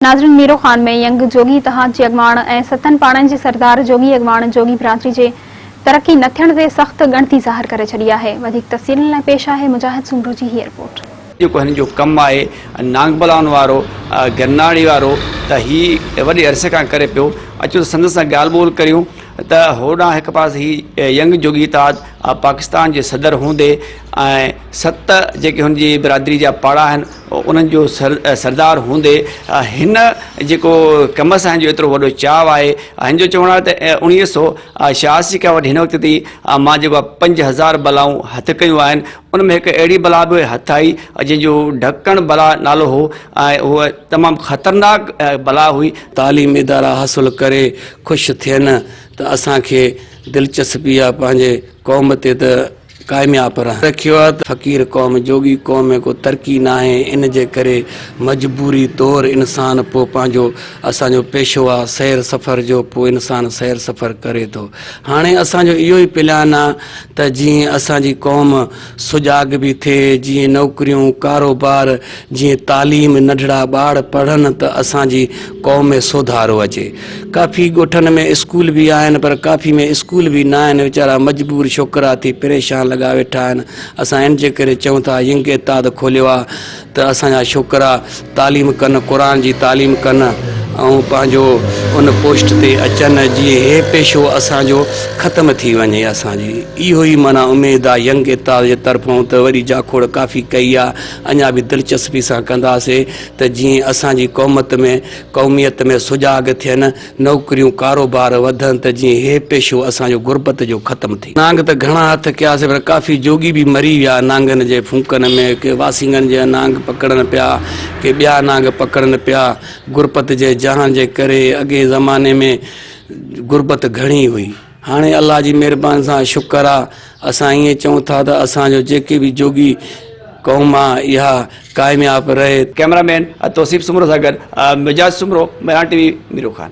ناظرين ميرو خان ۾ ينگ جوڳي اتحاد جي اڳواڻ ۽ ستن پاڙن جي سردار جوڳي اڳواڻ جوڳي برادري جي ترقي نه ٿيڻ تي سخت ڳڻتي ظاهر ڪري ڇڏي آهي وڌيڪ تفصيلن لاء پيش آهي مجاهد سومرو جي هي رپورٽ. جيڪو هن جو ڪم آهي نانگ بلائن وارو گرناڙي وارو ته هي وڏي عرصي کان ڪري پيو اچو ته سندس سان ڳالهه ٻولهه ڪريون ته هوڏانهن هڪ پاسي هي ينگ جوڳي اتحاد پاڪستان جي صدر هوندي ۽ ست جيڪي هن جي برادري جا پاڙا آهن انهن جو سردار هوندي هن جيڪو ڪم سان هن جو ايترو وڏو چاهه آهي هن جو چوڻ آهي ته 1986 کان وٺي هن وقت تائين مان جيڪو آهي 5000 بلائون هٿ ڪيون آهن ان ۾ هڪ اهڙي بلا به هٿ آئي جنهن جو ڍڪڻ بلا نالو هو ۽ هوء تمام خطرناڪ بلا هئي. تعليم ادارا حاصل ڪري خوش ٿين ته اسان کي دلچسپي آ پنهنجي قوم تي ته ڪامياب رهن. رکيو آ ته فقير قوم جوڳي قوم ۾ ڪو ترقي ناهي ان جي ڪري مجبوري طور انسان پو پنهنجو اسان جو پيشو آ سير سفر جو پو انسان سير سفر ڪري ٿو هاڻي اسان جو اهو ئي پلان آ ته جيئن اسان جي قوم سجاڳ به ٿئي جيئن نوڪريون ڪاروبار جيئن تعليم ننڍڙا ٻاڙ پڙهن ته اسان جي قوم ۾ سوڌارو اچي. ڪافي ڳوٺن ۾ اسڪول به آهن پر ڪافي ۾ اسڪول به ناهن ويچارا مجبور ڇوڪرا ٿي پريشان لڳا ويٺا آهن اسان ان جي ڪري چئون ٿا ينگ اتحاد کوليو آ ته اسان جا ڇوڪرا تعليم ڪن قرآن جي تعليم ڪن ۽ پنهنجو ان پوسٽ تي اچن جيئن هي پيشو اسان جو ختم ٿي وڃي اسان جي اهو ئي معنيٰ اميد آ ينگ اتحاد جي طرفون ته وڏي جاکوڙ ڪافي ڪئي آ اڃا به دلچسپي سان ڪنداسي ته جيئن اسان جي قومت ۾ قوميت ۾ سجاڳ ٿين، نوڪريون ڪاروبار وڌن ته جيئن هي پيشو اسان جو غربت جو ختم ٿئي. نانگ ته گهڻا هٿ ڪياسي پر ڪافي جوڳي به مري ويا نانگن جي ڦونڪن ۾، ڪي واسينگن جا نانگ پڪڙن پيا، ڪي ٻيا نانگ پڪڙن پيا. غربت جي جهان جي ڪري اڳئين زماني ۾ غربت گهڻي هئي. هاڻي الله جي مهرباني سان شڪر آ اسان ائين چئون ٿا ته اسان جو جيڪي به جوڳي قوم آ اها ڪامياب رهي. ڪئميرا مين توصيف سومرو سان گڏ مجاز سومرو، مهراڻ ٽي وي، ميرو خان.